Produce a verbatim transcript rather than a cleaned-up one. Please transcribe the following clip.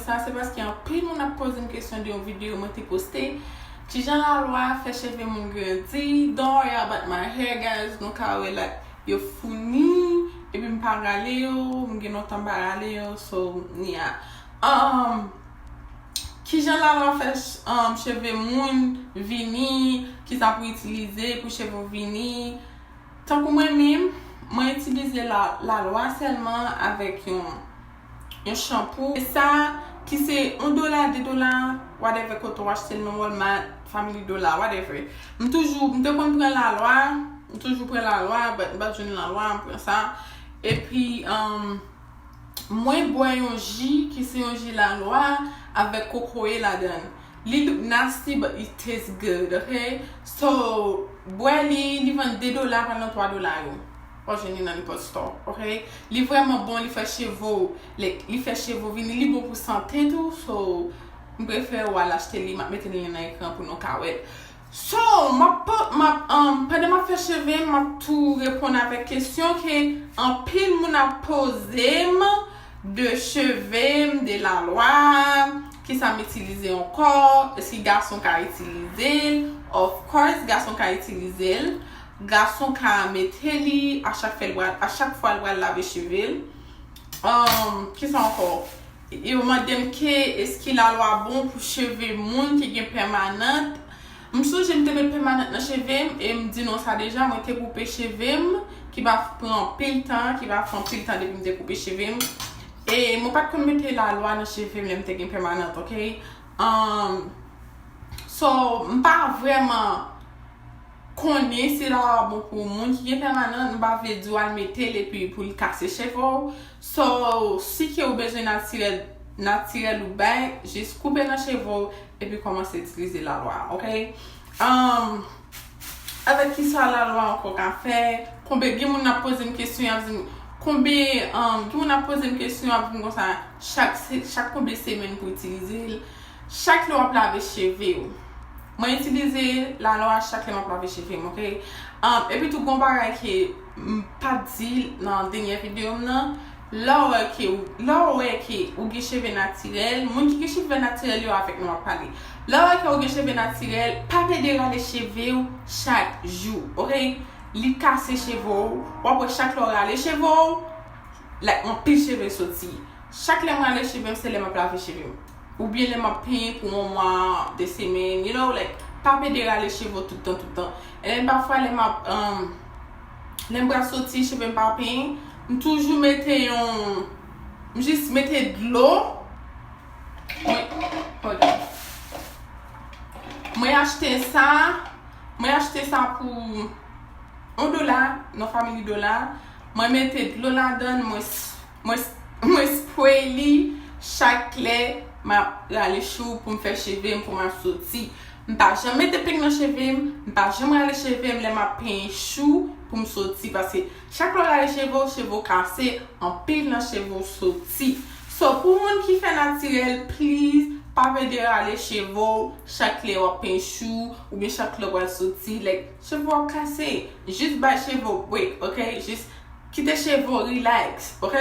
Sa se paske anpil moun ap poze m kesyon de yon videyo mwen te poste. Kijan lalwa fè cheve moun grandi? Don't worry about my hair, guys. Nou ka wè, like, yo founi, epi m pa rale yo, m gen lontan m pa rale yo, so, yeah. Um, kijan lalwa fè ch- um, cheve moun vini, kisa pou itilize pou cheve w vini? Tankou mwen menm, mwen itilize la, lalwa sèlman avèk yon, yon chanpou. E sa ki se yon dola, de dola, whatever, kote w achte l nan Walmart, Family Dollar, whatever. M toujou, m te konn pran lalwa, m toujou pran lalwa, but m pa t jwenn lalwa, m pran sa. Epi, um, mwen bwè yon ji ki se yon ji lalwa avèk kokoye ladan l. Li look nasty, but it tastes good, ok? So, bwè li, li vann de dola, pral nan twa dola yo. W ap jwenn li nan nenpòt store, ok? Li vrèman bon, li fè cheve w, like, li fè cheve w vini, li bon pou sante tou, so, m prefere w al achte li, m ap mete li nan ekran pou nou ka wè l. So, m ap, m ap, um, pandan m ap fè cheve m, m ap tou reponn avèk kesyon ke anpil moun ap poze m de cheve m, de lalwa, kisa m itilize ankò, èske gason ka itilize l? Of course, gason ka itilize l. Gason ka mete li a chak fè l pral, a chak fwa l pral lave cheve l. Um, kisa ankò? Yo mande m ke èske lalwa bon pou cheve moun ki gen pèmanant. M sonje m te met pèmanant nan cheve m e m di nou sa deja, mwen te koupe cheve m, ki pa pran anpil tan, ki pa fè anpil tan depi m te koupe cheve m. E mwen pa t konn mete lalwa nan cheve m lè m te gen pèmanant, ok? Um, so, m pa vrèman konnen si lalwa bon pou moun ki gen pèmanant, m pa vle di w al mete l epi pou l kase cheve w. So, si ke ou bezwen natirèl, natirèl ou bay, jis koupe nan cheve w epi kòmanse itilize lalwa, ok? Um, avèk kisa lalwa ankò ka fè? Konbe, gen moun ap poze m kesyon, y ap di m, konbe, um, gen moun ap poze m kesyon, y ap di m konsa, chak se, chak konbe semèn pou itilize l? Chak lè w ap lave cheve w. Mwen itilize lalwa chak lè m ap lave cheve m, ok? Um, epi tou, gon bagay ke m pa t di nan dènyè videyo m nan, lè w wè ke, lè w wè ke ou gen cheve natirèl, moun ki gen cheve natirèl yo avèk nou ap pale. Lè w wè ke ou gen cheve natirèl, pa pede rale cheve w chak jou, ok? Li kase cheve w, w ap wè chak lè w rale cheve w, like, anpil cheve soti. Chak lè m rale cheve m, se lè m ap lave cheve m. Oubyen lè m ap penyen pou yon mwa, de semèn, you know, like, pa pede rale cheve w tout tan, tout tan. And then pafwa lè m ap, um, lè m pral soti, cheve m pa penyen, m toujou mete yon, m jis mete dlo. Mwen, hold on. Mwen achte sa, mwen achte sa pou yon dola, nan Family Dollar. Mwen mete dlo ladan l, mwen s- Mwen, mwen spray li chak lè m ap rale chou pou m fè cheve m, pou m ap soti. M pa janm mete peng nan cheve m, m pa janm rale cheve m lè m ap penyen chou pou m soti, paske chak lè w rale cheve w, cheve w kase, anpil nan cheve w soti. So, pou moun ki fè natirèl, please, pa pede rale cheve w chak lè w ap penyen chou, oubyen chak lè w pral soti, like, cheve w ap kase. Jis bay cheve w break, ok? Jis kite cheve w relax, ok?